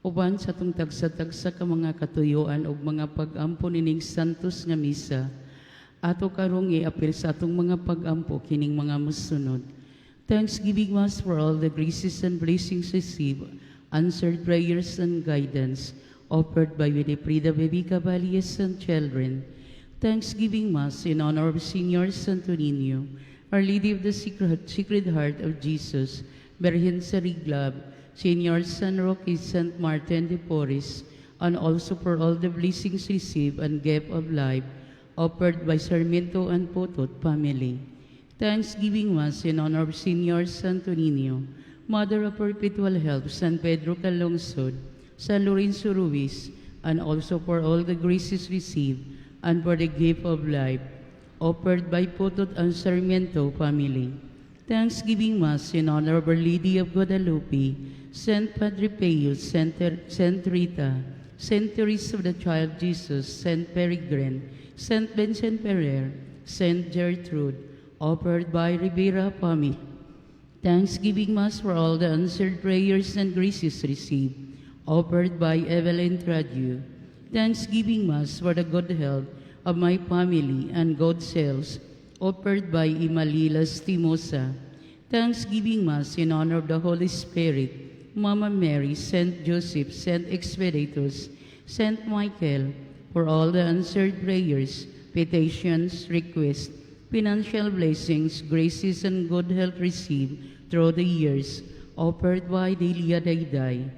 Uban sa atong tagsa-tagsa ka mga katuyuan ug mga pag-ampo nining santos nga misa, ato karong iapil sa atong mga pag-ampo kining mga mosunod. Thanksgiving Mass for all the graces and blessings received, answered prayers and guidance offered by Winifreda Baby Caballes and children. Thanksgiving Mass in honor of Senior Santo Niño, Our Lady of the Sacred Heart of Jesus, Virgen sa Riglab, Senior San Roque, Saint Martin de Porres, and also for all the blessings received and gift of life offered by Sarmiento and Potot family. Thanksgiving Mass in honor of Senior Santo Niño, Mother of Perpetual Help, San Pedro Calungsod, San Lorenzo Ruiz, and also for all the graces received and for the gift of life offered by Potot and Sarmiento family. Thanksgiving Mass in honor of Our Lady of Guadalupe, Saint Padre Pio, Saint Rita, Saint Teresa of the Child Jesus, Saint Peregrine, Saint Vincent Ferrer, Saint Gertrude, offered by Rivera family. Thanksgiving Mass for all the answered prayers and graces received, offered by Evelyn Tradio. Thanksgiving Mass for the good health of my family and good sales, offered by Imalila Stimosa. Thanksgiving Mass in honor of the Holy Spirit, Mama Mary, Saint Joseph, Saint Expeditus, Saint Michael, for all the answered prayers, petitions, requests, financial blessings, graces, and good health received through the years, offered by Delia Dayday.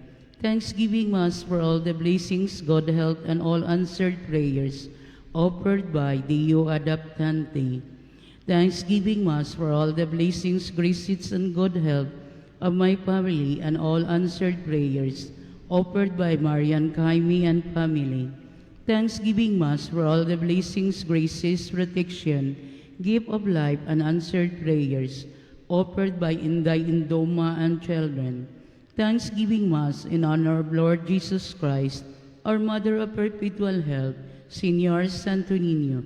Thanksgiving Mass for all the blessings, good health, and all answered prayers, offered by Dio Adaptante. Thanksgiving Mass for all the blessings, graces, and good health of my family and all answered prayers, offered by Marian Kaimi and family. Thanksgiving Mass for all the blessings, graces, protection, gift of life, and answered prayers, offered by Inday Indoma and children. Thanksgiving Mass in honor of Lord Jesus Christ, our Mother of Perpetual Help, Senior Santo Niño,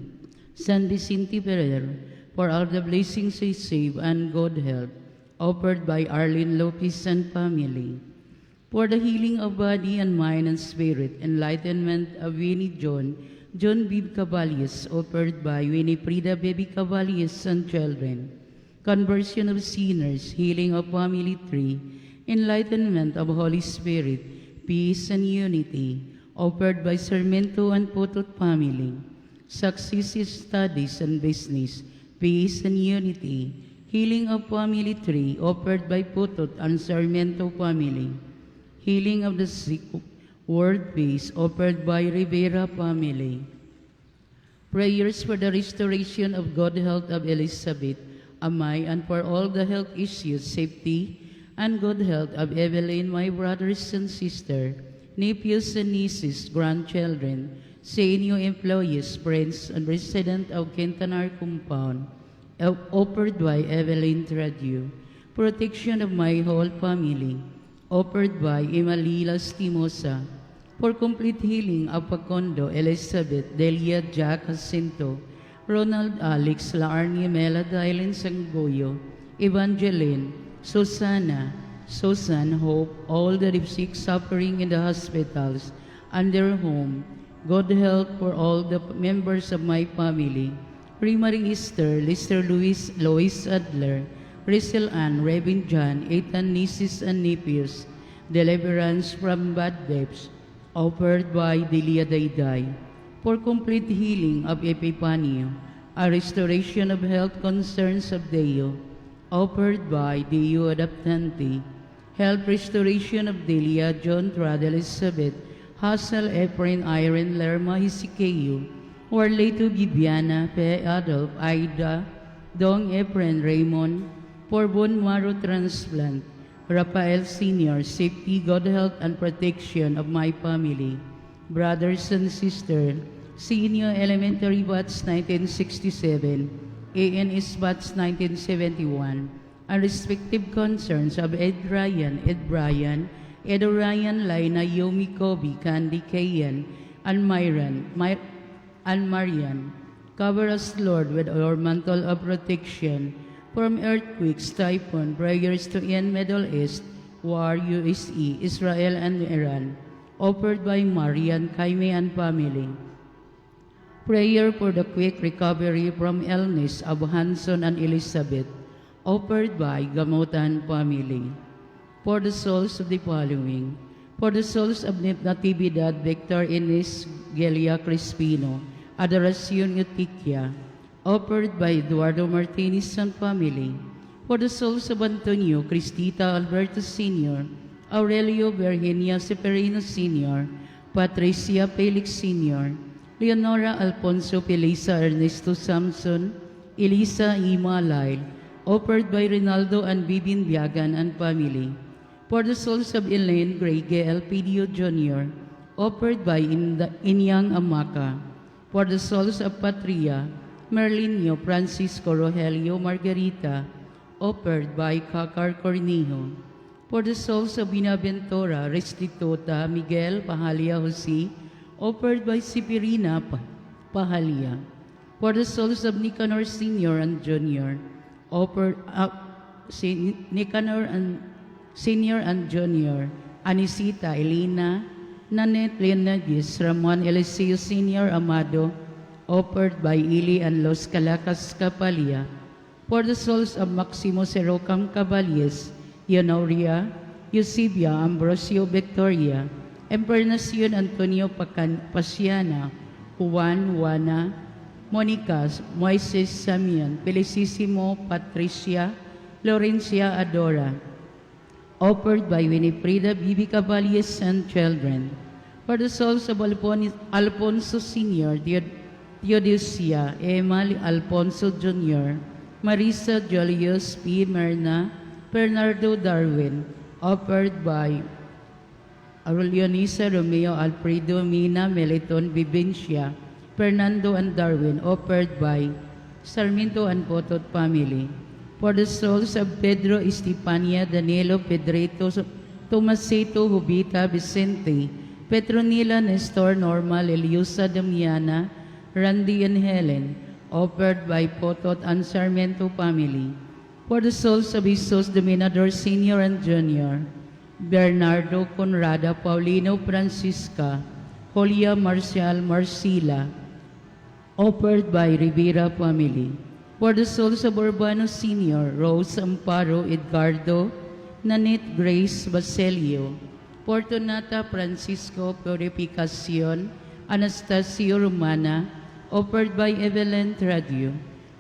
San Vicente Ferrer, for all the blessings received and good health, offered by Arlene Lopez and family. For the healing of body and mind and spirit, enlightenment of Winnie John, John B. Caballes, offered by Winifreda Baby Caballes and children. Conversion of sinners, healing of family tree, enlightenment of Holy Spirit, peace and unity, offered by Sarmiento and Putot family. Success in studies and business, peace and unity, healing of family tree, offered by Putot and Sarmiento family. Healing of the sick, world peace, offered by Rivera family. Prayers for the restoration of good health of Elizabeth, Amay, and for all the health issues, safety, and good health of Evelyn, my brothers and sister, nephews and nieces, grandchildren, senior employees, friends, and resident of Quintanar Compound, offered by Evelyn Tradio. Protection of my whole family, offered by Emalila Stimosa. For complete healing of Facundo, Elizabeth, Delia, Jack Jacinto, Ronald Alex, Laarni Mela Dylan Sangoyo, Evangeline, Susana, Susan, Hope, all the sick suffering in the hospitals and their home. Good health for all the members of my family. Marie Esther, Lester Luis, Lois Adler, Rizel Ann, Revin John, Ethan nieces and nephews, deliverance from bad debts, offered by Delia Dayday, for complete healing of Epifanio, a restoration of health concerns of Deo, offered by Deo Adaptante, health restoration of Delia, John Trad, Elizabeth, Hassel, Efrain, Irene, Lerma, Hisikeo, Warleto, Bibiana, Pe Adolf, Aida, Dong Efren, Raymond, for bone marrow transplant, Rafael Sr., safety, good health, and protection of my family, brothers and sisters, Senior Elementary Batch 1967, ANS Batch 1971, and respective concerns of Ed Ryan, Ed Bryan, Ed Orion, Lina, Yomi Kobe, Candy Kayan, and Myron, and Marian. Cover us, Lord, with your mantle of protection from earthquakes, typhoon, prayers to end Middle East, war, USA, Israel, and Iran. Offered by Marian Kaime and family. Prayer for the quick recovery from illness of Hanson and Elizabeth, offered by Gamutan family. For the souls of the following: For the souls of Natividad, Victor Ines, Gelia Crispino, Adoracion Utiquia, offered by Eduardo Martinez and family. For the souls of Antonio, Cristita Alberto Sr., Aurelio Virginia Severino Sr., Patricia Felix Sr., Leonora Alfonso Felisa Ernesto Samson, Elisa Ima Lyle, offered by Rinaldo and Bibin Biagan and family. For the souls of Elaine Grege Elpidio Jr., offered by Inyang Amaka. For the souls of Patria, Merlinio Francisco Rogelio Margarita, offered by Kakar Cornejo. For the souls of Binaventura, Restituta, Miguel Pahalia Jose, offered by Sipirina Pahalia. For the souls of Nicanor Sr. and Jr., offered si Nicanor and Senior and Junior, Anisita Elena, Nanette Leonardes, Ramon Eliseo Sr. Amado, offered by Ili and Los Calacas Capalia. For the souls of Maximo Serocam Caballes, Honoria, Eusebia Ambrosio Victoria, Empernacion Antonio Pasiana, Juan Juana, Monica Moises Samian, Felicissimo Patricia, Lorencia Adora, offered by Winifreda Bibi Caballes and children. For the souls of Alfonso Sr., Theodosia, Emma Alfonso Jr., Marisa Julius P. Myrna, Bernardo Darwin, offered by Leonisa Romeo Alfredo Mina Meliton Vivencia, Fernando and Darwin, offered by Sarmiento and Potot family. For the souls of Pedro Estipania, Danilo Pedrito, Tomasito Jubita Vicente, Petronila Nestor Norma Leliusa Damiana, Randy and Helen, offered by Potot and Sarmiento family. For the souls of Jesus Dominador Sr. and Jr., Bernardo Conrada Paulino Francisca, Julia Marcial Marcila, offered by Rivera family. For the souls of Urbano Sr., Rose Amparo Edgardo, Nanette Grace Basilio, Fortunata Francisco Purificacion, Anastasio Romana, offered by Evelyn Tradio.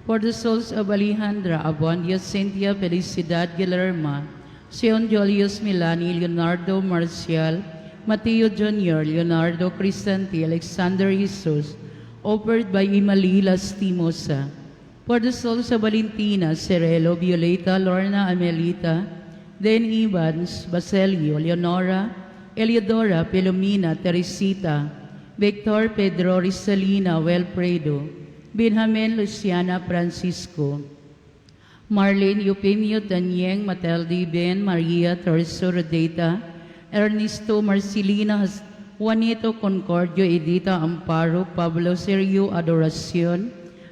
For the souls of Alejandra Abondia Cynthia Felicidad Guillerma, Sion Julius Milani, Leonardo Marcial, Mateo Jr., Leonardo Crisanti, Alexander Jesus, offered by Imali Lastimosa. For the souls of Valentina, Cerelo, Violeta, Lorna, Amelita, Den Evans, Basilio, Leonora, Eliodora, Filomena, Teresita, Victor Pedro, Rizalina, Wilfredo, Benjamin, Luciana, Francisco, Marlene Eupemio Tanyeng, Matilde Ben, Maria Torso Rodeta, Ernesto Marcelina Juanito Concordio, Edita Amparo, Pablo Sergio Adoracion,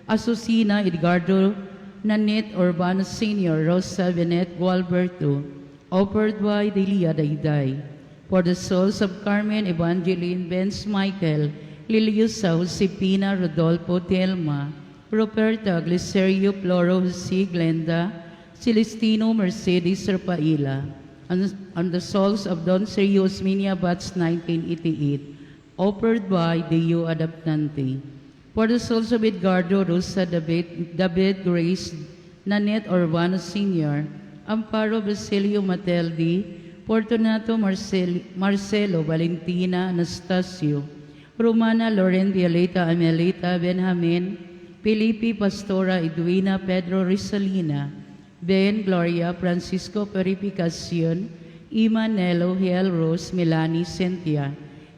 Azucena Edgardo, Nanette Urbano Sr., Rosa Benet Gualberto, offered by Delia Dayday. For the souls of Carmen Evangeline Benz Michael, Liliusa Josepina Rodolfo Telma, Roberta Glicerio Floro Jose Glenda, Celestino Mercedes Rafaela, and the souls of Don Sergio Osmeña Batch 1988, offered by Dio Adaptante. For the souls of Edgardo Rosa David, David Grace, Nanette Urbano Sr., Amparo Basilio Mateldi, Fortunato Marcelo Valentina Anastasio, Romana Loren Violeta Amelita Benjamin, Felipe Pastora Edwina Pedro Rizalina, Ben Gloria Francisco Purificacion, Ima Nelo Hiel Rose Milani Cynthia,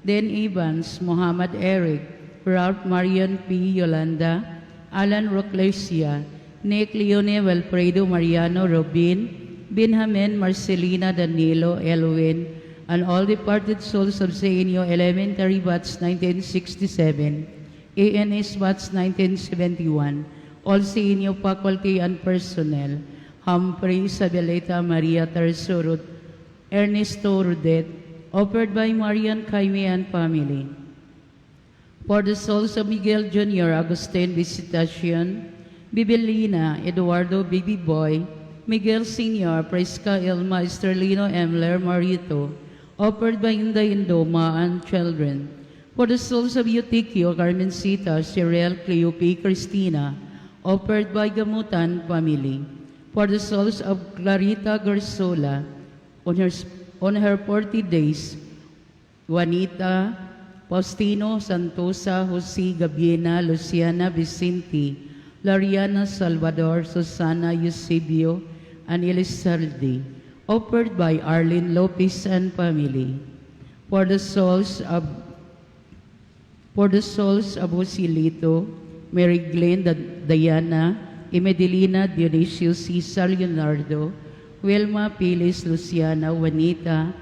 Den Evans Muhammad Eric, Ralph Marion P. Yolanda, Alan Roclesia, Nick Leone Wilfredo Mariano Robin, Benjamin Marcelina Danilo Elwin, and all departed souls of Senyo Elementary Batch 1967, ANS Batch 1971, all Senyo faculty and personnel, Humphrey Isabelita Maria Tersurut, Ernesto Rudet, Offered by Marian Caime and family. For the souls of Miguel Jr., Agustin Visitacion, Bibelina, Eduardo Baby Boy, Miguel Sr., Prisca Elma, Esterlino Emler Marito, offered by Inday Indoma and children. For the souls of Eutiquio, Carmencita, Cheryl, Cleope, Christina, offered by Gamutan family. For the souls of Clarita Garzola, on her 40 days, Juanita, Faustino, Santosa, Jose, Gabiena, Luciana, Vicente, Lariana, Salvador, Susana, Eusebio, and Elizalde, offered by Arlene Lopez and family. For the souls of Joselito, Mary Glenn, Diana, Emedelina, Dionisio, Cesar, Leonardo, Wilma, Pilis, Luciana, Juanita,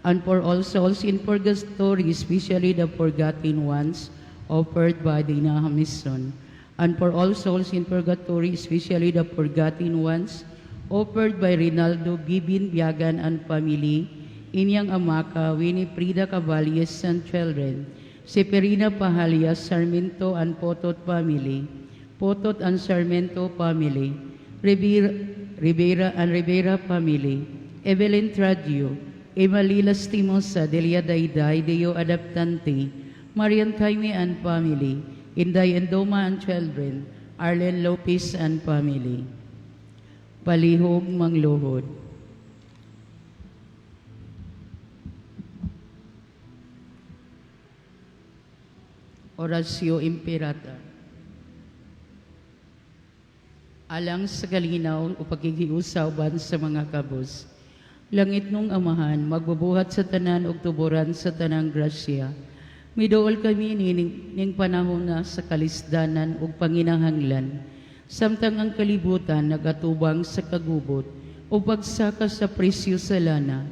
and for all souls in purgatory, especially the forgotten ones, offered by the Inahamison. And for all souls in purgatory, especially the forgotten ones, offered by Rinaldo Bibin Biagan and family, Inyang Amaka, Winifrida Caballes and children, Seferina Pahalia, Sarmiento and Potot family, Potot and Sarmiento family, Rivera, Rivera and Rivera family, Evelyn Tradio, Emily Lastimosa, Delia Dayday, Deo Adaptante, Marian Caime and family, Inday Endoma and children, Arlen Lopez and family. Palihog mangluhod. Oratio Imperata. Alang sa kalinaw o pagkikiusa uban sa mga kabos. Langitnong Amahan, magbubuhat sa tanan ug tuboran sa tanang grasya. Miduol kami ning panahon na sa kalisdanan ug panginahanglan. Samtang ang kalibutan nagatubang sa kagubot o pagsaka sa presyo sa lana.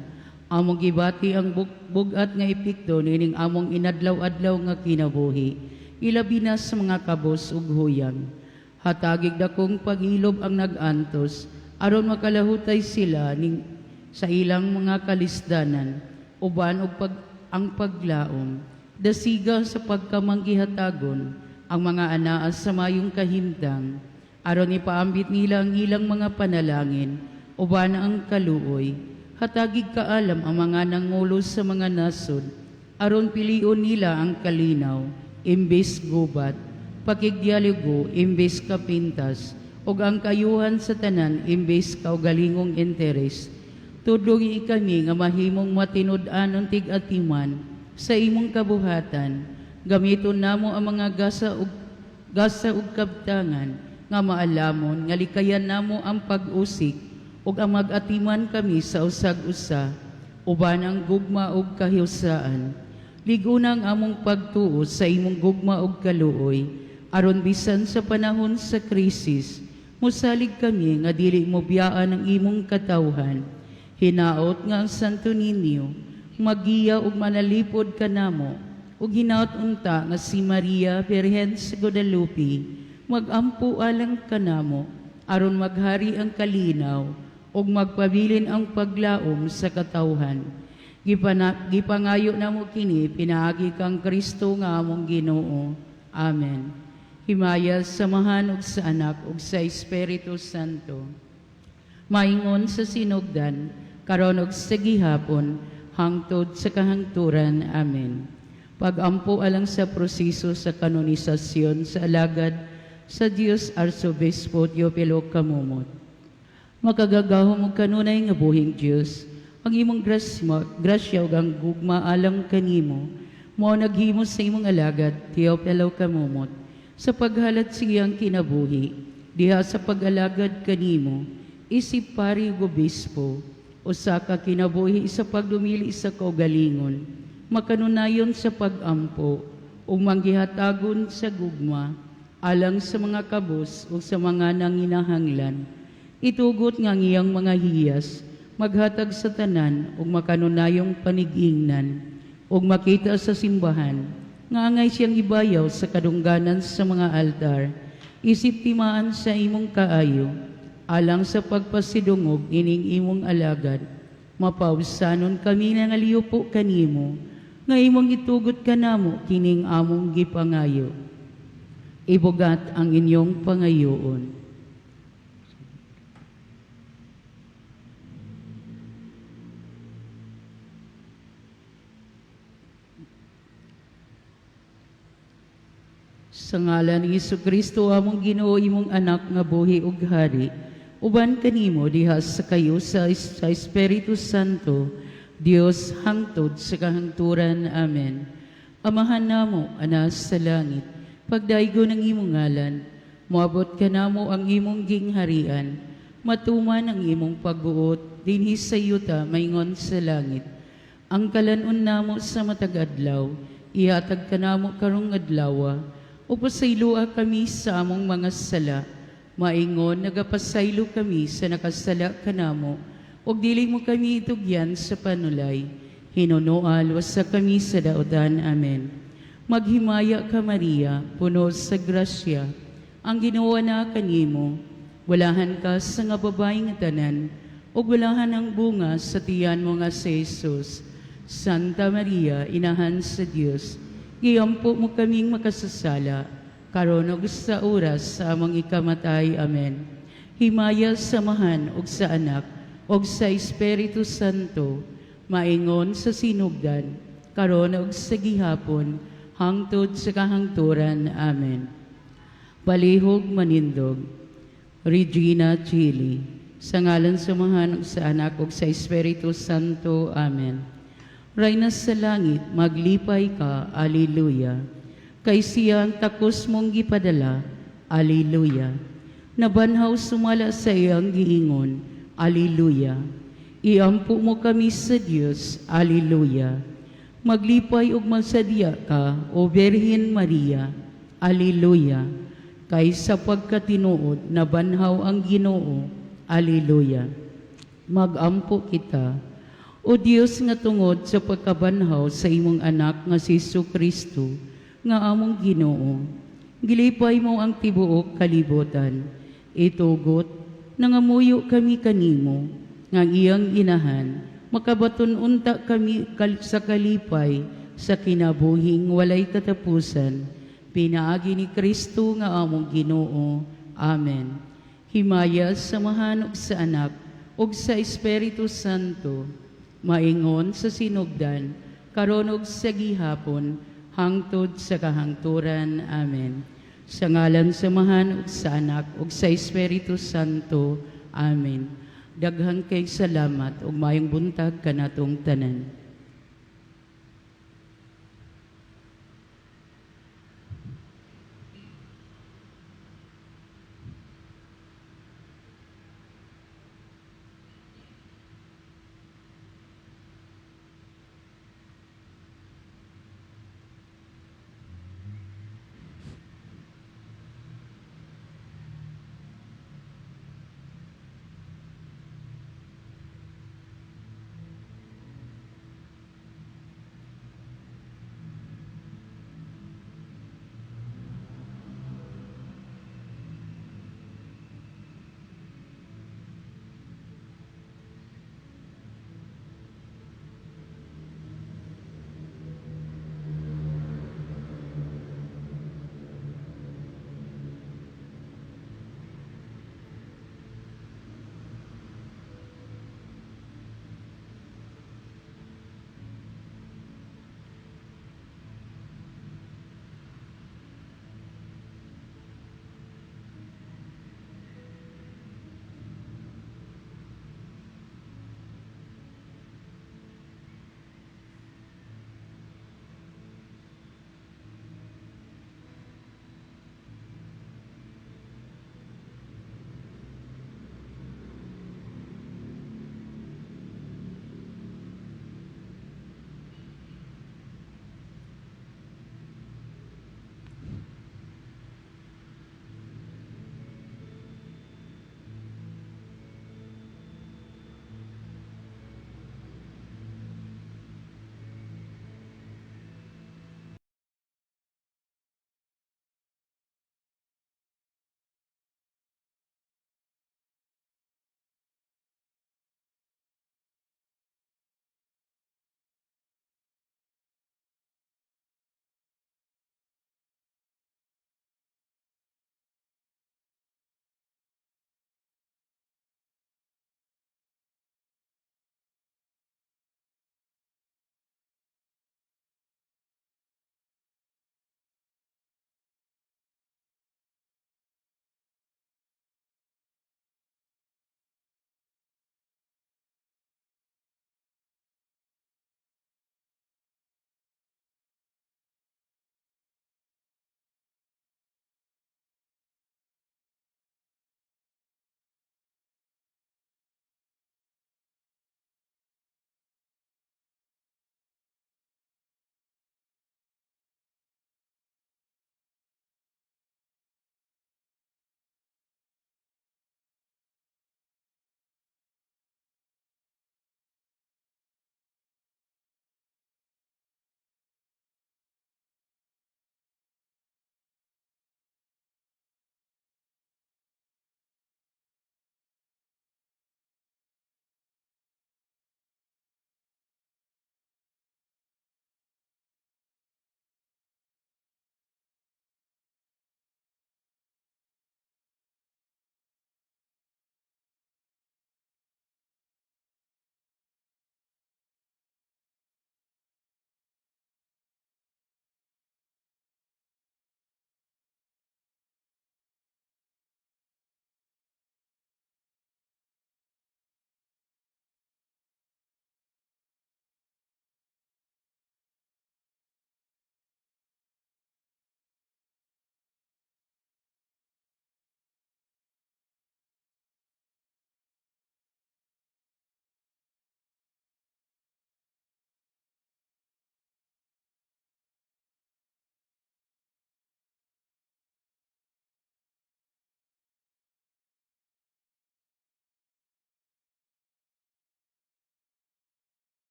Among gibati ang bugat nga epekto nining among inadlaw-adlaw nga kinabuhi, ilabi na sa mga kabos ug huyang. Hatagig dakong pag-ilob ang nag-antos aron makalahutay sila ning sa ilang mga kalisdanan uban og ang paglaom. Dasiga sa pagkamanggihatagon ang mga anaa sa mayong kahimtang aron ipaambit nila ang ilang mga panalangin uban ang kaluoy. Hatagig kaalam ang mga nangulo sa mga nasod aron pilion nila ang kalinaw imbes gubat, pakigdialogo imbes kapintas, ug ang kayuhan sa tanan imbes kaugalingong interes. Tudloi kami nga mahimong matinud-anon tig-atiman sa imong kabuhatan. Gamiton namo ang mga gasa ug kabtangan nga maalamon nga likayan namo ang pag-usik ug ang mag-atiman kami sa usag-usa uban ang gugma ug kahiyusaan. Liguna ang among pagtuo sa imong gugma ug kaluoy aron bisan sa panahon sa krisis, musalig kami nga dili mo biyaan ang imong katawhan. Hinaot nga ang Santo Niño magiya ug manalipod kanamo, ug hinaot unta nga si Maria Birhen sa Guadalupe magampo alang kanamo aron maghari ang kalinaw ug magpabilin ang paglaom sa katawhan. Gipangayo namo kini pinaagi kang Kristo nga among Ginoo. Amen. Himaya sa Amahan ug sa Anak ug sa Espiritu Santo. Maingon sa sinugdan, karon ug sa gihapon, hangtod sa kahangturan. Amen. Pagampo alang sa proseso sa kanonisasyon sa alagad sa Dios Arsobispo Teofilo Camomot. Makagagahom ug kanunay nga buhing Dios, ang imong grasya ug ang gugma alang kanimo mao naghimo sa imong alagad Teofilo Camomot sa paghalat sa iyang kinabuhi diha sa pag-alagad kanimo isip pari ug obispo, usa ka kinabuhi sa pagdumili sa kaugalingon, makanunayon sa pag-ampo ug manggihatagon sa gugma alang sa mga kabos ug sa mga nanginahanglan. Itugot nga ang iyang mga hiyas maghatag sa tanan ug makanunayong panigingnan ug makita sa simbahan nga angay siyang ibayaw sa kadungganan sa mga altar isip timaan sa imong kaayo alang sa pagpasidungog ining imong alagad. Mapawsanon kami nga ngaliupo kanimo, nga imong itugot kanamo kining among gipangayo. Ibugat ang inyong pangayoon. Sa ngalan ni Kristo among Ginoo, imong anak nga buhi ug hari, uban kanimo diha sa kayo sa Espiritu Santo, Dios hangtod sa kahangturan. Amen. Amahan namo, ana sa langit, pagdaygon ang imong ngalan, moabot kanamo ang imong gingharian, matuman ang imong pagbuot dinhi sa yuta maingon sa langit. Ang kalanon namo sa matag adlaw, ihatag kanamo karong adlaw, ug pasayloa kami sa among mga sala, maingon nagapasaylo kami sa nakasala kanamo, ug dili mo kami itugyan sa panulay. Hinunoa, luwasa kami sa daotan. Amen. Maghimaya ka, Maria, puno sa grasya, ang Ginoo na kanimo. Bulahan ka sa nga babae nga tanan, ug bulahan ang bunga sa tiyan mo nga si Jesus. Santa Maria, Inahan sa Dios, giampo mo kaming makasasala, karon ug sa oras sa among ikamatay. Amen. Himaya sa Amahan ug sa Anak ug sa Espiritu Santo, maingon sa sinugdan, karon ug sa gihapon, hangtod sa kahangturan. Amen. Palihog manindog. Regina Coeli. Sa ngalan sa Amahan ug sa Anak ug sa Espiritu Santo. Amen. Rayna sa langit, maglipay ka. Alleluia. Kay siya ang takos mong gipadala. Alleluia. Nabanhaw sumala sa iyang giingon. Alleluia. Iampo mo kami sa Dios. Alleluia. Maglipay ug magsadya ka, O Birhen Maria. Alleluia. Kay sa pagkatinuod nabanhaw ang Ginoo. Alleluia. Magampo kita. O Dios nga tungod sa pagkabanhaw sa imong anak nga si Kristo, nga among Ginoo, gilipay mo ang tibuok kalibutan. Itugot, nangamuyo kami kanimo, nga ang iyang inahan, makabaton unta kami sa kalipay sa kinabuhing walay katapusan. Pinaagi ni Kristo nga among Ginoo. Amen. Himaya sa Amahan ug sa Anak ug sa Espiritu Santo, maingon sa sinugdan, karon ug sa gihapon, hangtod sa kahangturan. Amen. Sa ngalan sa Amahan ug sa Anak ug sa Espiritu Santo. Amen. Daghan kay salamat ug maayong buntag kanatong tanan.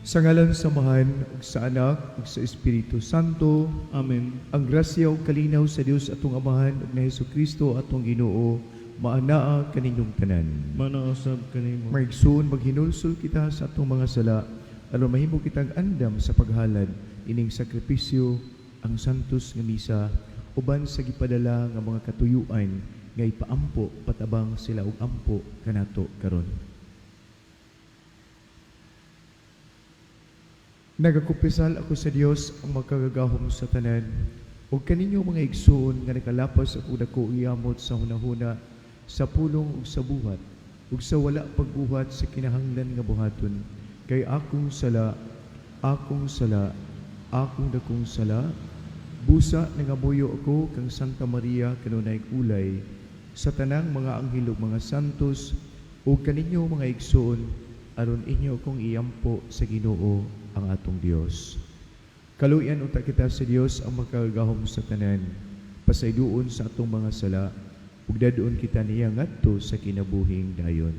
Sa ngalan sa Amahan, ug sa Anak, ug sa Espiritu Santo. Amen. Ang grasya ug kalinaw sa Dios atong Amahan ug ni Hesus Kristo atong Ginoo maanaa kaninyong tanan. Manausab kanimo. Mga igsoon, maghinulsol kita sa atong mga sala aron mahimo kitang andam sa paghalad ining sakripisyo, ang santos nga misa, uban sa gipadala nga mga katuyuan nga ipaampo patabang sila og ampo kanato karon. Nagakumpisal ako sa Dios ang makagagahom sa tanan ug kaninyo mga igsoon nga nakalapas ako dako iyamot sa hunahuna, sa pulong ug sa buhat ug sa wala pagbuhat sa kinahanglan nga buhaton, kay akong sala, akong sala, akong dakong sala. Busa nangamuyo ako kang Santa Maria kanunay ulay, sa tanang mga anghel ug mga santos, ug kaninyo mga igsoon, aron inyo akong iampo sa Ginoo ang atong Dios. Kaluyan unta kita sa Dios ang makagagahom sa tanan, pasayloon sa atong mga sala, ug dadon kita niya ngadto sa kinabuhing dayon.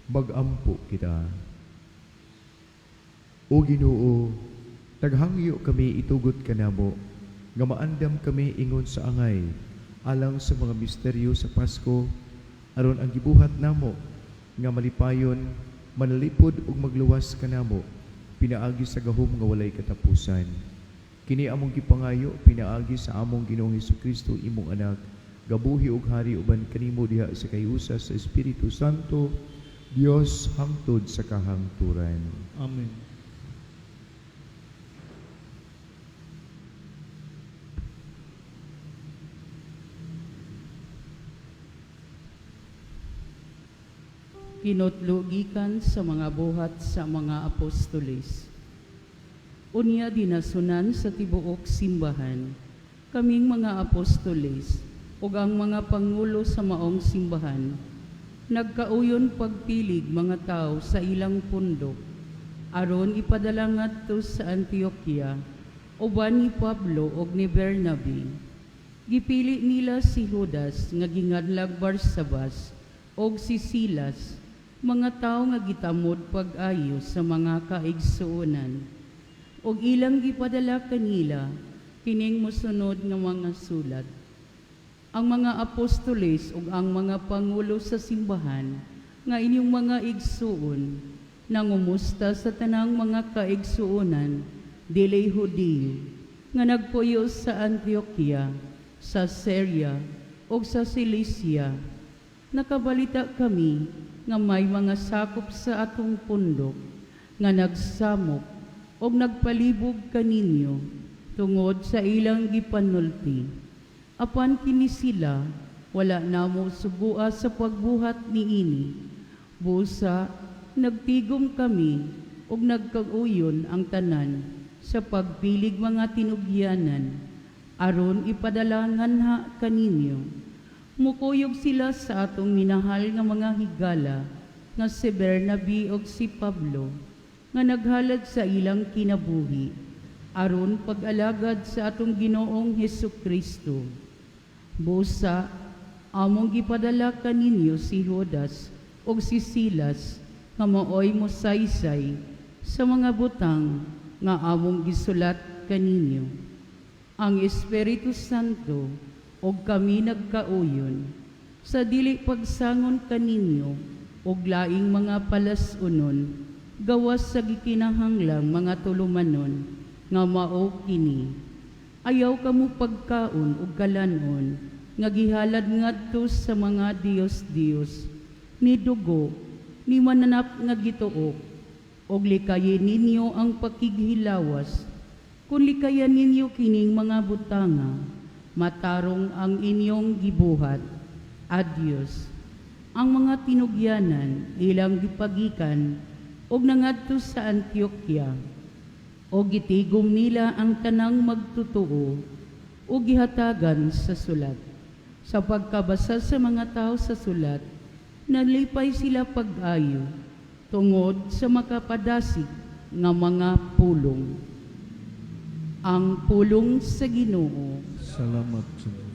Magampo kita. O Ginoo, naghangyo kami itugot kanamo, nga maandam kami ingon sa angay, alang sa mga misteryo sa Pasko, aron ang gibuhat namo nga malipayon, manalipod ug magluwas kanamo, pinaagi sa gahom nga walay katapusan. Kini among gipangayo pinaagi sa among Ginoong Hesukristo, imong anak, gabuhi ug hari uban kanimo diha sa kahiusa sa Espiritu Santo, Dios hangtod sa kahangturan. Amen. Kinotlo gikan sa mga buhat sa mga apostoles. Unya dinasunan sa tibuok simbahan, kaming mga apostoles ug ang mga pangulo sa maong simbahan, nagkauyon pagpilig mga tao sa ilang pundok, aron ipadala ngadto sa Antioquia uban ni Pablo ug ni Bernabe. Gipili nila si Judas nga gingadlag Barsabas og si Silas, mga tawo nga gitamod pag-ayo sa mga kaigsuonan. Og ilang gipadala kanila kining mosunod nga mga sulat. Ang mga apostoles ug ang mga pangulo sa simbahan nga inyong mga igsuon, nangumusta sa tanang mga kaigsuonan dili Hudiyo nga nagpuyo sa Antioquia, sa Syria ug sa Cilicia. Nakabalita kami nga may mga sakop sa atong pundok nga nagsamok og nagpalibog kaninyo tungod sa ilang gipanulti. Apan kini sila wala namo sugua sa pagbuhat niini. Busa nagtigom kami ug nagkauyon ang tanan sa pagpilig mga tinugyanan aron ipadala nganha kaninyo. Mukuyog sila sa atong minahal nga mga higala nga si Bernabe ug si Pablo, nga naghalad sa ilang kinabuhi aron pag-alagad sa atong Ginoong Hesus Kristo. Busa among gipadala kaninyo si Judas ug si Silas nga maoy mosaysay sa mga butang nga among gisulat kaninyo. Ang Espiritu Santo ug kami nagkauyon sa dili pagsangon kaninyo og laing mga palas-unon gawas sa gikinahanglang mga tulumanon nga mao kini: Ayaw kamo pagkaon og kalan-on nga gihalad ngadto sa mga diyos-diyos, ni dugo, ni mananap nga gituok, og likayin ninyo ang pakighilawas. Kung likayan ninyo kining mga butanga, matarong ang inyong gibuhat. Adios. Ang mga tinugyanan ilang gipagikan og nangadto sa Antioquia, o gitigom nila ang tanang magtutuo o gihatagan sa sulat. Sa pagkabasa sa mga tao sa sulat, nalipay sila pag-ayo tungod sa makapadasig nga mga pulong. Ang pulong sa Ginoo. Salamat sa Diyos.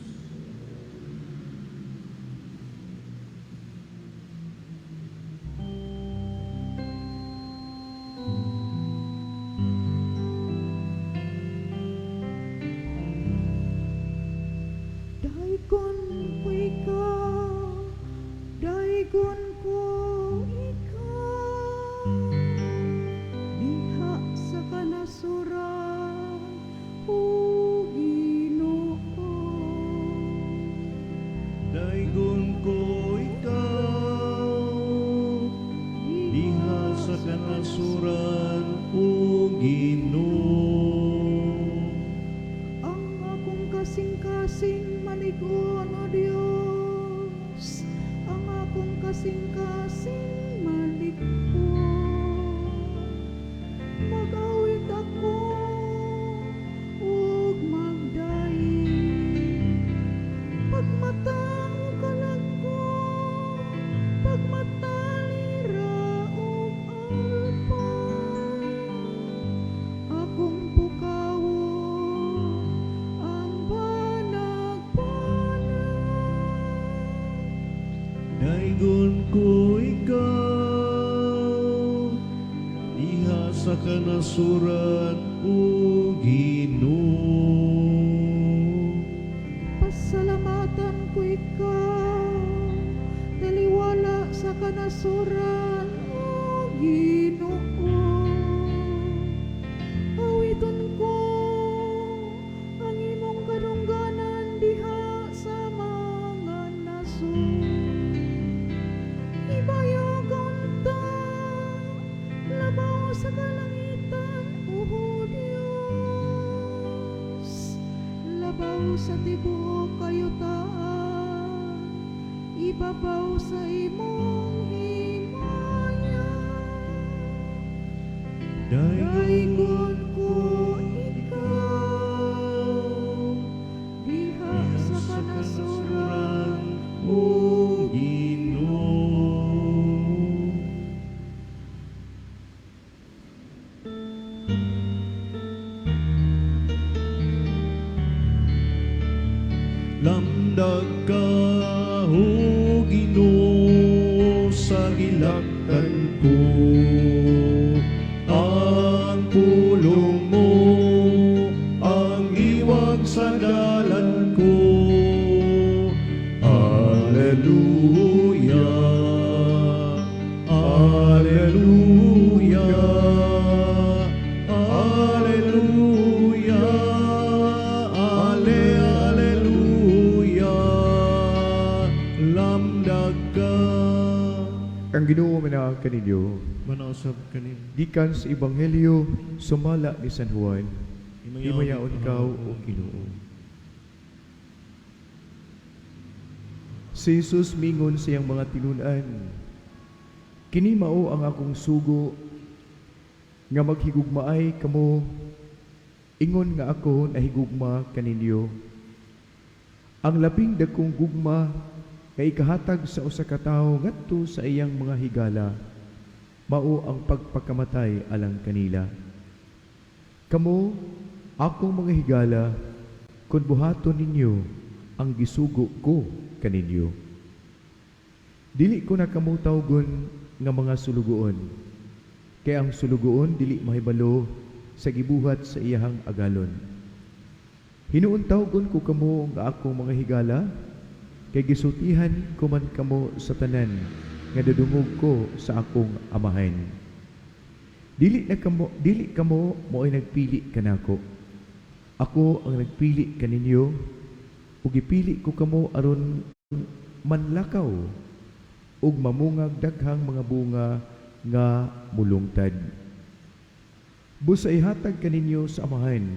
sa kanasuran, o Ginoo. Pasalamatan ko ikaw, taliwala sa kanasuran, o Ginoo. Awiton ko ang imong kadungganan diha sa mga nasod. Ibayagon ta, labaw sa kalangitan, O Diyos. Labaw sa tibuok kayutaan, ibabaw sa imong himaya. Daygon ko ikaw, diha sa kanasuran, O Ginoo. Lamdag ka, O Ginoo, sa gilaktan ko. Ang pulong mo, ang liwag sa dalan ko. Alleluia, Alleluia, Alleluia, Ale, Alleluia, lamdag ka. Ang Ginoo manaa kaninyo. Manausab kanimo. Gikan sa Ebanghelyo sumala ni San Juan. Himayaon ikaw, o Ginoo. Si Jesus mingon sa iyang mga tinun-an, "Kini mao ang akong sugo nga maghigugmaay kamo ingon nga ako nahigugma kaninyo. Ang labing dakong gugma nga ikahatag sa usa ka tawo ngadto sa iyang mga higala mao ang pagpakamatay alang kanila. Kamo, akong mga higala, kung buhaton ninyo ang gisugo ko kaninyo. Dili ko na kamo tawgon nga mga sulugoon, kay ang sulugoon dili mahibalo sa gibuhat sa iyahang agalon. Hinuon tawgon ko kamo nga akong mga higala, kay gisultihan ko man kamo sa tanan nga nadungog ko sa akong amahan. Dili na kamo, dili kamo mo'y nagpili kanako. Ako ang nagpili kaninyo ug gipili ko kamo aron manlakaw ug mamungag daghang mga bunga nga mulungtad. Busa ihatag kaninyo sa amahan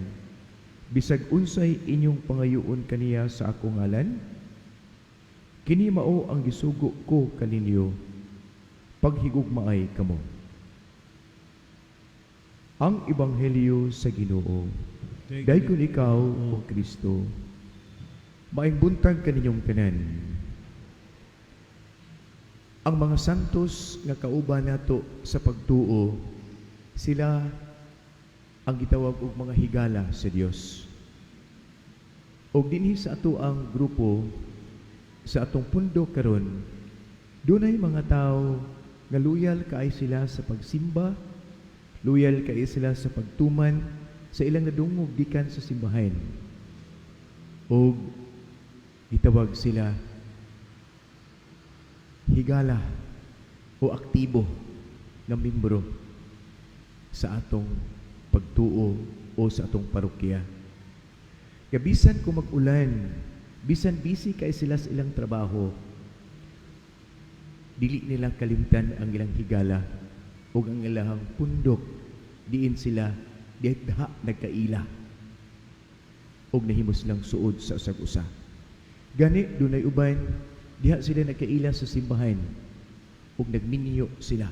bisag unsay inyong pangayoon kaniya sa akong ngalan. Kini mao ang gisugo ko kaninyo, paghigugmaay kamo." Ang Ebanghelyo sa Ginoo. Daygon ikaw, O Kristo. Maayong buntag kaninyong tanan. Ang mga santos nga kauban nato sa pagtuo, sila ang gitawag og mga higala sa Dios. Og dinhi sa ato ang grupo sa atong pundo karon, dunay mga tao nga loyal kay sila sa pagsimba, loyal kay sila sa pagtuman sa ilang nadungog gikan sa simbahan. Og gitawag sila higala o aktibo nga membro sa atong pagtuo o sa atong parokya. Kaya bisan kung mag-ulan, bisan busy kay sila sa ilang trabaho, dili nila kalimtan ang ilang higala o ang ilang pundok, diin sila diha nagkaila og nahimo silang suod sa usag usa. Gani dunay uban diha sila nagkaila sa simbahan ug nagminyo sila.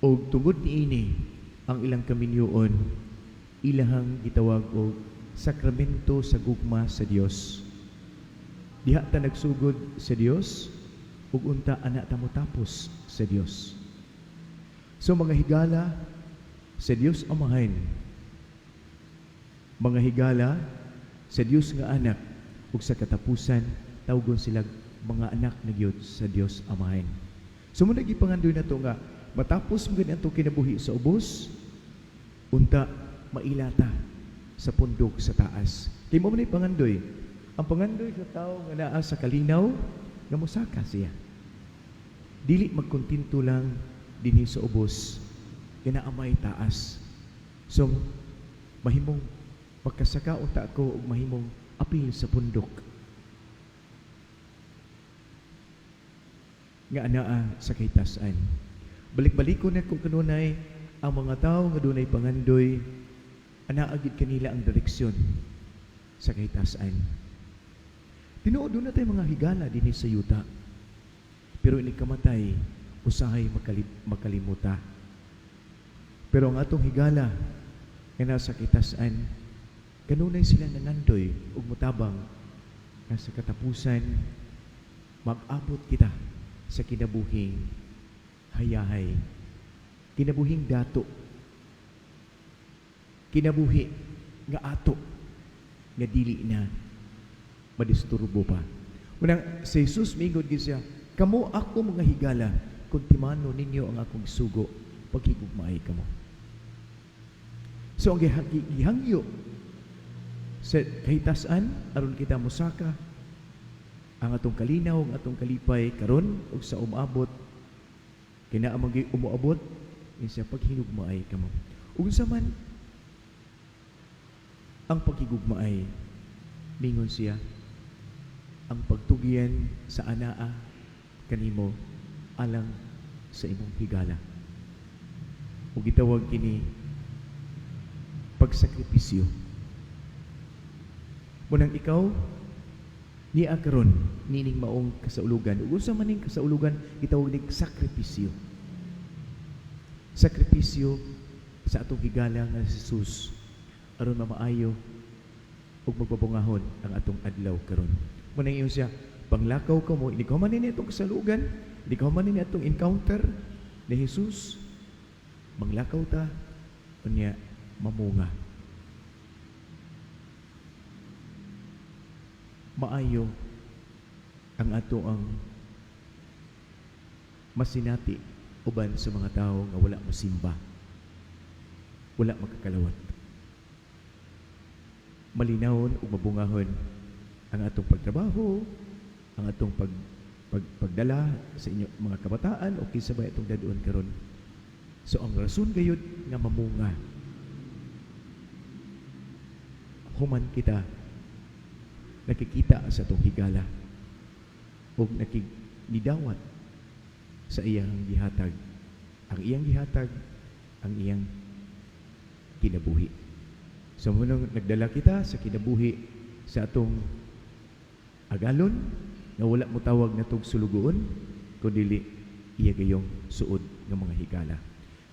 Og tungod niini ang ilang kaminyoon, ilahang gitawag og sakramento sa gugma sa Dios. Diha ta nagsugod sa Dios ug unta ana ta motapos sa Dios. So mga higala sa Dios Amahan, mga higala sa Dios nga anak, ug sa katapusan tawgon sila mga anak na gyud sa Dios Amahan. So mao gipangandoy nato nga Matapos mo gani atong kinabuhi sa ubos, unta mailata sa pundok sa taas. Kay mao man ay pangandoy. Ang pangandoy sa tao nga naa sa kalinaw, nga mosaka siya. Dili magkontento lang dinhi sa ubos, nga naa may taas. So, mahimong magkasaka unta ako ug mahimong apil sa pundok nga anaa sa kahitasan. Balik-balikon nako kanunay ang mga tao nga dunay pangandoy, anaa gid kanila ang direksyon sa kahitasan. Tinuod, duna tay mga higala dinhi sa yuta. Pero inig kamatay, usahay makalimuta. Pero ang atong higala nga nasa kahitasan, kanunay sila nangandoy ug mutabang nga sa katapusan mag-abot kita sa kinabuhing hayahay, kinabuhing dato, kinabuhi nga ato nga dili na madisturbo pa. Unang si Jesus miingon gid siya, "Kamo ako mga higala kung timano ninyo ang akong sugo, paghigugmaay kamo." So ang gihangyo sa kahitasan aron kita mosaka ang atong kalinaw, ang atong kalipay karon ug sa umaabot, kay naa man gyud umuabot siya, "Paghinugmaay kamo." Ug unsa man ang paghigugmaay? Mingon siya, ang pagtugyan sa anaa kanimo alang sa imong higala. Ug gitawag kini pagsakripisyo. Munang ikaw niya karon nining maong kasaulugan, ug unsa man ning kasaulugan? Gitawag ning sakripisyo. Sakripisyo sa atong higala nga si Jesus aron mamaayo ug magbabungahon ang atong adlaw karon. Munang ingon siya, "Panglakaw kamo, inig human nini atong kasalugan, inig human nini atong encounter ni Jesus, manglakaw ta, unya mamunga." Maayo ang ato ang masinati uban sa mga tao nga wala mosimba, wala makakalawat. Malinawon ug mabungahon ang atong pagtrabaho, ang atong pagdala sa inyo mga kabataan o kinsa ba itong dadon karon. So ang rason gayud nga mamunga human kita nakikita sa atong higala ug nakigdawat sa iyang gihatag. Ang iyang gihatag, ang iyang kinabuhi. So munang nagdala kita sa kinabuhi sa atong agalon nga wala mo tawag na tug sulugoon kundi iya gayong suod nga mga higala.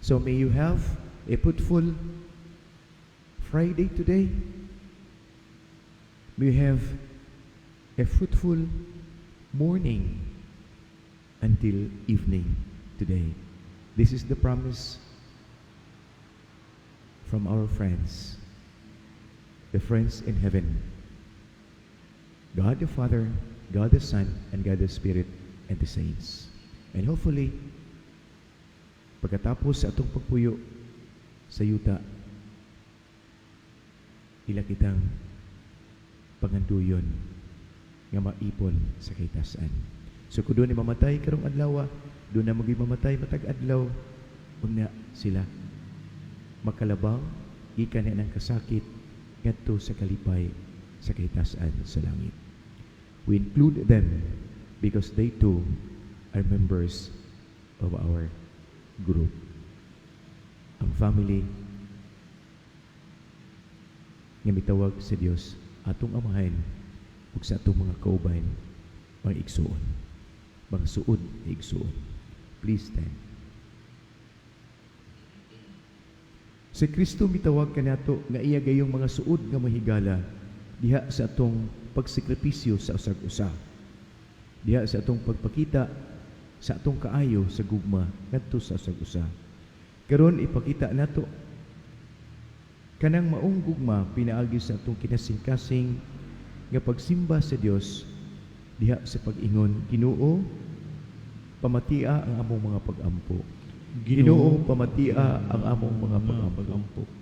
So may you have a fruitful Friday today. May you have a fruitful morning until evening today. This is the promise from our friends, the friends in heaven. God the Father, God the Son, and God the Spirit, and the saints. And hopefully, pagkatapos sa atong pagpuyo sa yuta, ila kitang panganduyon nga maipon sa kahitasan. So kung duna mamatay karong adlaw, duna maging mamatay matag adlaw, unya sila makalabang gikan ng kasakit ngadto sa kalipay sa kahitasan sa langit. We include them because they too are members of our group. Ang family nga mitawag sa Dios atong amahan ug sa atong mga kauban, mga igsuon, mga suod na igsuon. Please stand. Si Kristo mitawag kanato nga iya gayong mga suod nga mahigala diha sa atong pagsakripisyo sa usag-usa. Diha sa atong pagpakita sa atong kaayo sa gugma ngadto sa usag-usa. Karon ipakita nato kanang maong gugma pinaagi sa atong kinasingkasing nga pagsimba sa Dios diha sa pag-ingon, "Ginoo, pamatia ang among mga pag-ampo." Ginoo, pamatia ang among mga mga pagampo. Pagampo.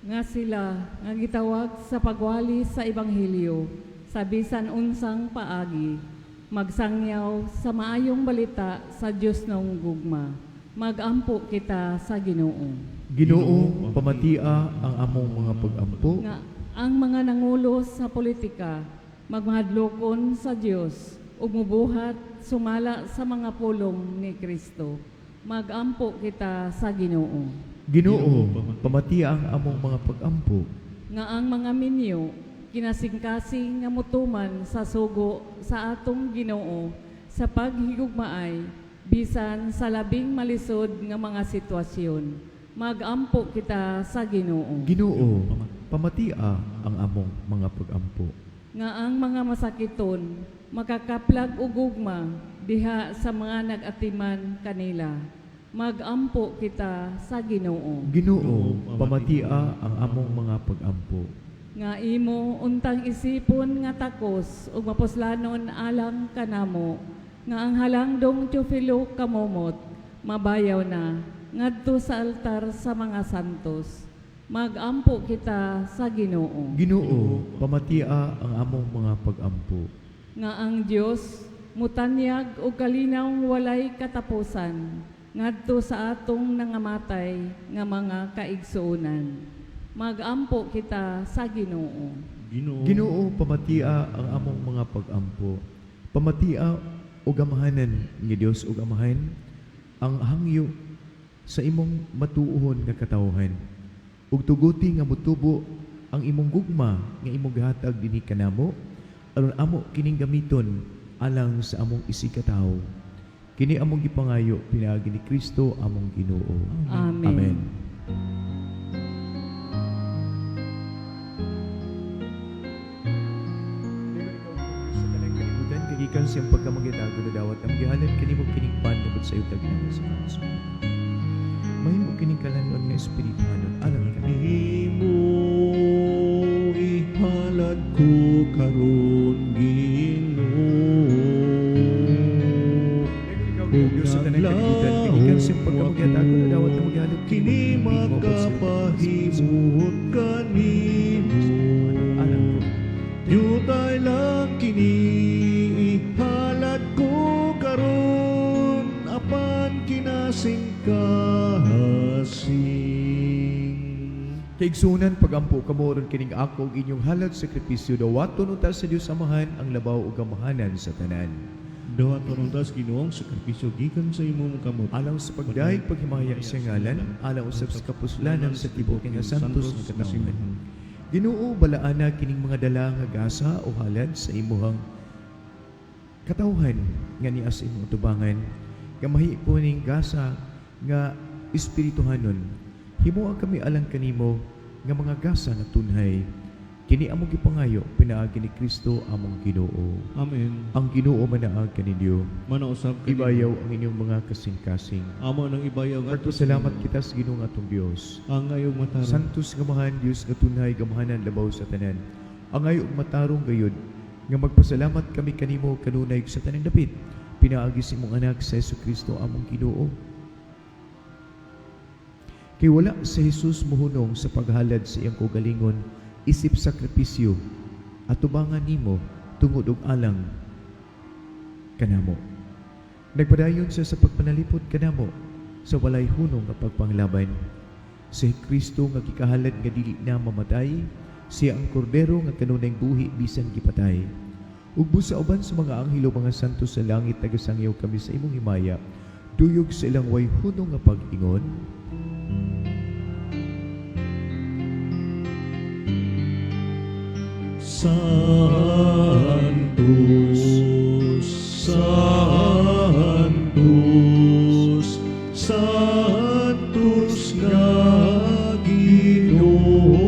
Nga sila nga gitawag sa pagwali sa ebanghelyo sa bisan unsang paagi, magsangyaw sa maayong balita sa Dios ng gugma. Magampo kita sa Ginoo. Ginoo, pamatia ang among mga pagampo. Nga ang mga nangulo sa politika magmahadlokon sa Dios ug mubuhat sumala sa mga pulong ni Kristo. Magampo kita sa Ginoo. Ginoo, pamatia ang among mga pagampo. Nga ang mga minyo kinasingkasing nga mutuman sa sugo sa atong Ginoo sa paghigugmaay bisan sa labing malisod nga mga sitwasyon. Magampo kita sa Ginoo. Ginoo, pamatia ang among mga pagampo. Nga ang mga masakiton makakaplag og gugma diha sa mga nag-atiman kanila. Magampo kita sa Ginoo. Ginoo, pamatia ang among mga pagampo. Nga imo untang isipon nga takos ug mapuslanon alang kanamo, nga ang halangdong Teofilo kamomot mabayaw na ngadto sa altar sa mga santos. Magampo kita sa Ginoo. Ginoo, pamatia ang among mga pagampo. Nga ang Dios mutanyag og kalinaw walay katapusan ngadto sa atong nangamatay nga mga kaigsuonan. Magampo kita sa Ginoo. Ginoo, Ginoo, pamatia ang among mga pagampo. Pamatia og amahanan nga Dios ug Amahan ang hangyo sa imong matuohon nga katawhan. Ug tuguti nga motubo ang imong gugma nga imong gihatag dinhi kanamo aron amo kining gamiton alang sa among isigkatawo. Kini among gipangayo pinaagi ni Kristo among Ginoo. Amen. Amen. Kagikan siyang pagkamagitago na dawat ang gihalad kanimo kining pan tungod sa iyo taginawa sa kanso. Mahimo kining kalanon nga espirituhanon alang kanimo. Nimo ihalad ko karon, Ginoo. Ikaw, Diyos sa tanang kalibutan, kagikan siyang pagkamagitago na dawat ang gihalad Kini makapahimot kanimo. Alang kanimo. Yutay lang kini ihalad ko karon apan kinasingkasing. Kaigsunan, pagampo kamo aron kining ako ug inyong halad sakripisyo dawaton unta sa Dios Amahan ang labaw ug amahanan sa tanan. Dawaton unta sa Ginoo ang sakripisyo gikan sa imong kamot. Alang sa pagdayeg paghimaya sa ngalan, alang usab sa kapuslanan sa tibuok nga santos nga katawhan. Ginoo, balaana kining mga dala nga gasa o halad sa imuhang katawhan nga niya sa imong tubangan, nga mahipo ning gasa nga espirituhanon. Himoa kami alang kanimo nga mga gasa nga tunhay. Kini among gipangayo pinaagi ni Kristo among Ginoo. Amen. Ang Ginoo manaag kaninyo. Manausab kanimo. Ibayaw ang inyong mga kasing-kasing. Amo nang ibayaw ngadto sa Salamat kita sa Ginoo nga atong Dios. Ang ngayong matarong. Santos gamahan Dios nga tunhay gamahanan labaw sa tanan. Angayo ug matarong gayud nga magpasalamat kami kanimo kanunay sa tanang dapit pinaagi sa imong anak sa Kristo among Ginoo. Kay wala si Jesus mohunong sa paghalad sa iyang kaugalingon isip sakripisyo atubangan nimo tungod og alang kanamo. Nagpadayon siya sa pagpanalipod kanamo sa walay hunong nga pagpanglaban. Si Kristo nga gikahalad nga dili na mamatay, siya ang kordero nga kanunay buhi bisan gipatay. Ug busa uban sa mga anghel ug mga santo sa langit nagasangyaw kami sa imong himaya, duyog sa ilang way hunong nga pag-ingon. Sanctus, Sanctus, Sanctus nga Ginoo,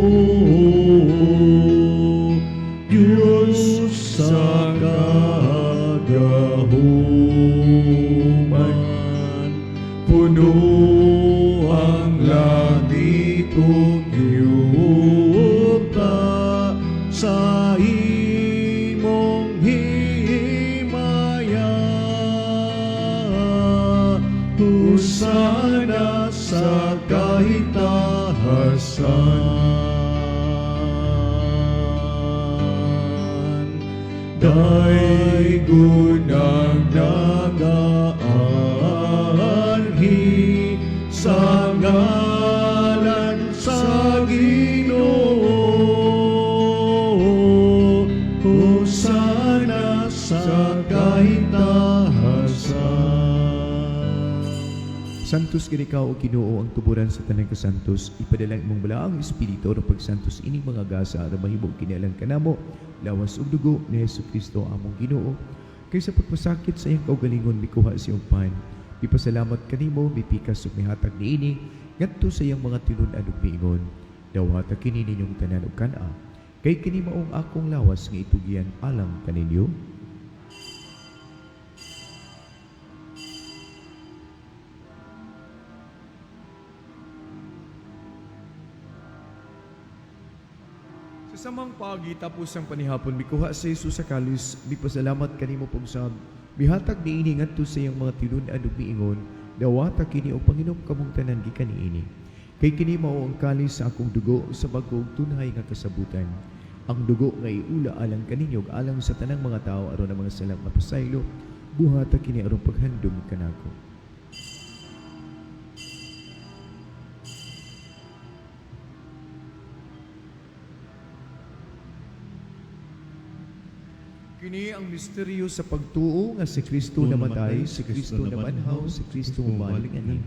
Diyos sa kagahuman, puno ang langit ug yuta sa sa kahitahasan. Daygon ang nagaanhi sa ngalan sa Ginoo. Hosana sa kahitahasan. Santos gid ikaw o Ginoo ang tuburan sa tanang kasantos, ipadala ang imong balaang espiritu aron pagsantos ining mga gasa aron mahimo kini alang kanamo lawas ug dugo ni Hesus Kristo among Ginoo. Kay sa pagpasakit sa iyang kaugalingon mikuha sa iyong pan, mipasalamat kanimo, mipikas ug mihatag niini ngadto sa iyang mga tinun-an ug miingon, dawata kini ninyong tanan ug kan-a, kay kini maong akong lawas nga itugyan alang kaninyo. Sa samang paagi tapos ang panihapon, mikuha si Jesus sa kalis, mipasalamat kanimo pagsab, mihatag niini ngadto sa iyang mga tinun-an ug miingon, dawata kini og panginom kamong tanan gikan niini. Kay kini mao ang kalis sa akong dugo sa bag-o ug tunhay nga kasabutan. Ang dugo nga iula alang kaninyo ug alang sa tanang mga tawo aron ang mga sala mapasaylo, buhata kini aron paghandom kanako. Kini ang misteryo sa pagtuo nga si Kristo namatay, si Kristo nabanhaw, si Kristo mubalik ani.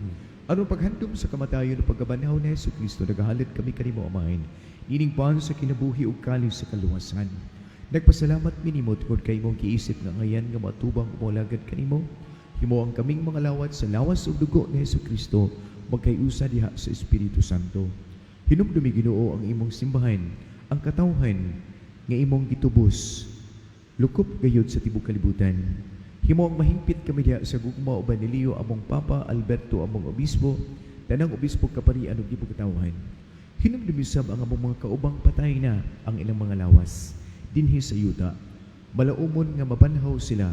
Aron paghandom sa kamatayon ug pagkabanhaw ni Hesus Kristo, nagahalit kami kanimo Amahin. Nining pan sa kinabuhi ug kalis sa kaluwasan. Nagpasalamat mi nimo tungod kay imong giisip nga ngayan nga matubang umolagad kanimo. Himo ang kaming mga lawat sa lawas ug dugo ni Hesus Kristo magkayusa diha sa Espiritu Santo. Hinumdumi Ginoo ang imong simbahan, ang katawhan nga imong gitubos lukop gayud sa tibok kalibutan. Himo ang mahingpit kami diha sa gugma uban ni Leo among Papa Alberto among obispo, tanang obispo kaparian ug tibok katawhan. Hinumdumi sab ang among mga kaubang patay na ang ilang mga lawas dinhi sa yuta. Malaumon nga mabanhaw sila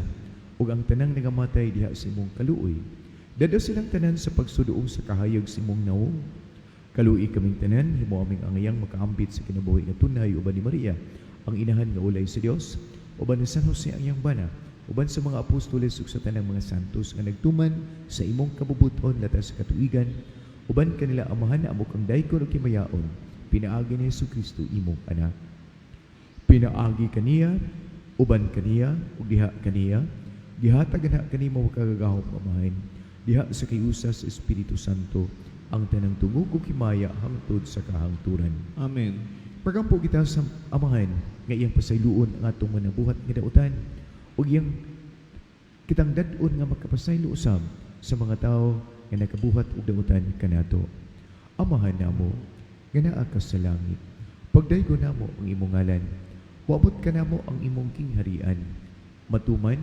ug ang tanang nagamatay diha sa imong kaluoy. Dado silang tanan sa pagsuduong sa kahayag sa imong nawong. Kaluoy kaming tanan, himo aming angayang makaambit sa kinabuhi nga tunay uban ni Maria, ang inahan nga ulay sa Dios, uban ni San Jose ang iyang bana, uban sa mga apostoles ug sa tanang mga santos nga nagtuman sa imong kabubuton latas sa katuigan, uban kanila amahan amo kang daykon ug himayaon, pinaagi ni Hesus Kristo imong anak. Pinaagi kaniya, uban kaniya, ug diha kaniya, gihatag na kanimo kagagahom Amahan, diha sa kayusa sa Espiritu Santo, ang tanang tungog ug himaya hangtod sa kahangturan. Amen. Pagampo kita sa Amahan nga iyang pasayloon ang atong manabuhat nga dautan ug iyang kitang dad-on nga makapasaylo usab sa mga tawo nga nakabuhat og dautan kanato. Amahan namo nga naa ka sa langit. Pagdaygo namo ang imong ngalan. Moabot kanamo ang imong kingharian. Matuman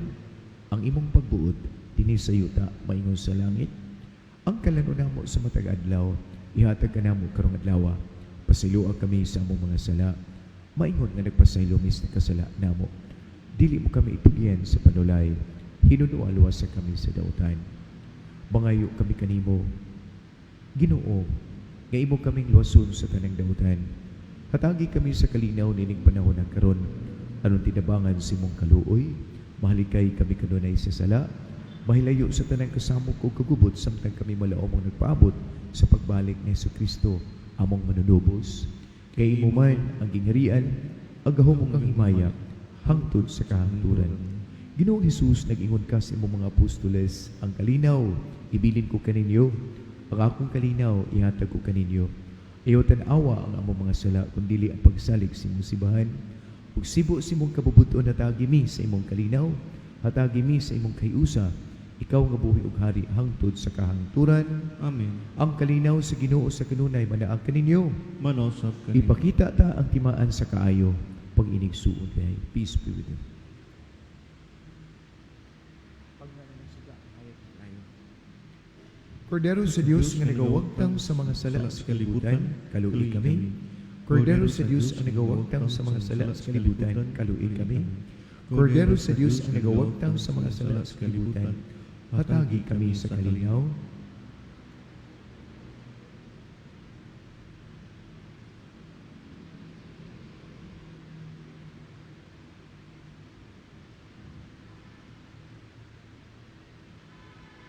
ang imong pagbuot dinhi sa yuta maingon sa langit. Ang kalano namo sa matag adlaw, ihatag kanamo karong adlaw. Pasayloa kami sa among mga sala. Maingon nga nagpasaylo mi sa kasala namo. Dili mo kami itugyan sa panulay. Hinunua luwasa kami sa dautan. Mangayo kami kanimo, Ginoo, nga imo kaming luwason sa tanang dautan. Hatagi kami sa kalinaw nining panahon nga karon. Aron tinabangan sa imong kaluoy, mahalikay kami kanunay sa sala, mahilayo sa tanang kasamok ug kagubot samtang kami malaomong nagpaabot sa pagbalik ni Hesus Kristo among manunubos. Kay imo man ang gingharian, ang gahom ug ang himaya, hangtod sa kahangturan. Ginoong Hesus, nag-ingon ka sa imong mga apostoles, ang kalinaw, ibilin ko kaninyo, ang akong kalinaw, ihatag ko kaninyo. Ayaw tan-awa ang among mga sala, kundili ang pagsalig sa imong simbahan. Ug sibo sa imong kabubuton, hatagi mi sa imong kalinaw, hatagi mi sa imong kayusa, ikaw nga buhi ug hari hangtod sa kahangturan. Amen. Ang kalinaw sa Ginoo sa kanunay manaag kaninyo. Manosap kanimo. Ipakita ta ang timaan sa kaayo pag inigsuon kay. Peace be with you. Kordero sa Dios nga nagawagtang sa mga sala sa kalibutan, kaluoy kami. Kordero sa Dios ang nagawagtang sa mga sala sa kalibutan, kaluoy kami. Kordero sa Dios ang nagawagtang sa mga sala sa kalibutan, hatagi kami sa kalinaw.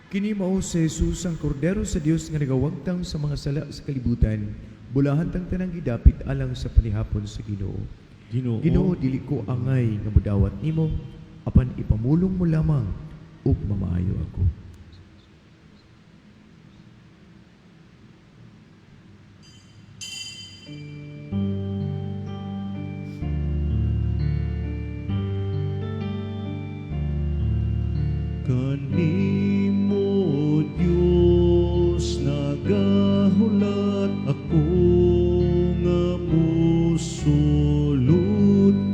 Kini mao si Jesus ang Kordero sa Dios nga nagawagtang sa mga sala sa kalibutan. Bulahan tang tanang gidapit alang sa panihapon sa Ginoo. Ginoo, Ginoo, dili ko angay nga modawat nimo, apan ipamulong mo lamang ug mamaayo ako. Kanimo, Dios, nagahulat ako nga musulod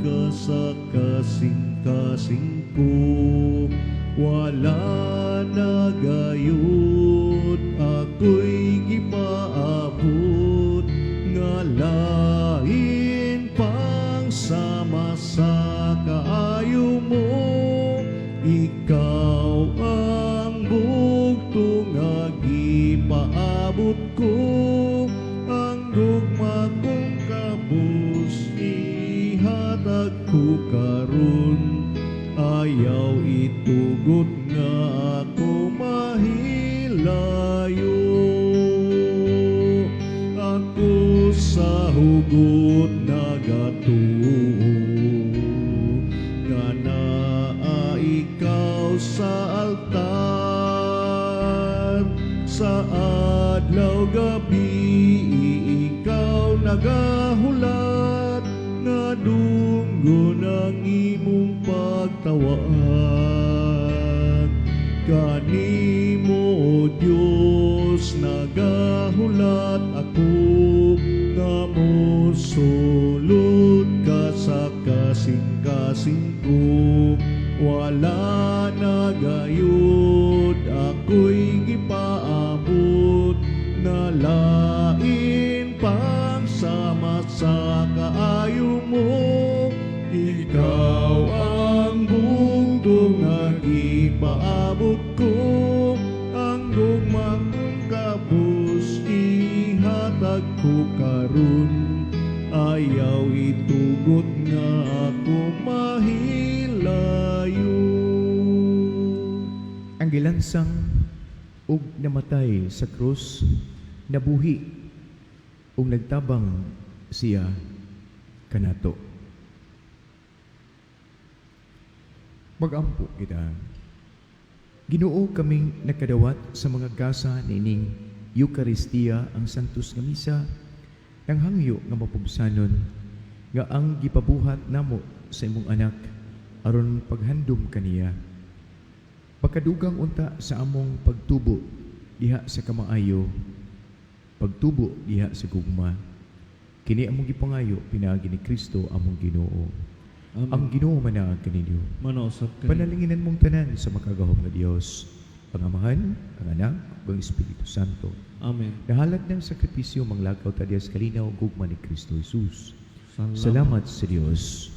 ka sa kasing-kasing ko. Wala na gayud ako'y gipaabot nga lain pang sama sa kaayo mo. Ikaw ang bugto nga gipaabot ko, ang gugma kong kabus ihatag ko karon. Ayaw itugot nga ako mahilayo. Ako sa hugot nagatuo nga naa ikaw sa altar. Sa adlaw gabi ikaw nagahulat nga dunggon ang imong pagtawag. Kanimo, O Dios, nagahulat ako nga mosulod ka sa kasing-kasing ko. Wala na gayud ako'y gipaabot na lain pang sama sa kaayo mo. Ikaw ang bugto nga gipaabot ko, ang gugma kong kabus ihatag ko karon. Ayaw itugot nga ako mahilayo. Ang gilansang ug namatay sa krus, nabuhi ug nagtabang siya kanato. Magampo kita. Ginoo, kaming nakadawat sa mga gasa niining Eukaristiya, ang Santos nga Misa, nang hangyo nga mapubsanon nga ang gipabuhat namo sa imong anak aron paghandom kaniya. Pagkadugang unta sa among pagtubo diha sa kamaayo, pagtubo diha sa gugma. Kini among gipangayo pinaagi ni Kristo among Ginoo. Amen. Ang Ginoo manaag kaninyo. Manausap kaniyo. Panalanginan mong tanan sa makagagahom nga Dios, ang Amahan, ang Anak, ug ang Espiritu Santo. Amen. Nahalad ng sakripisyo, manglakaw ta diha sa kalinaw gugma ni Kristo Jesus. Salamat. Salamat sa Dios.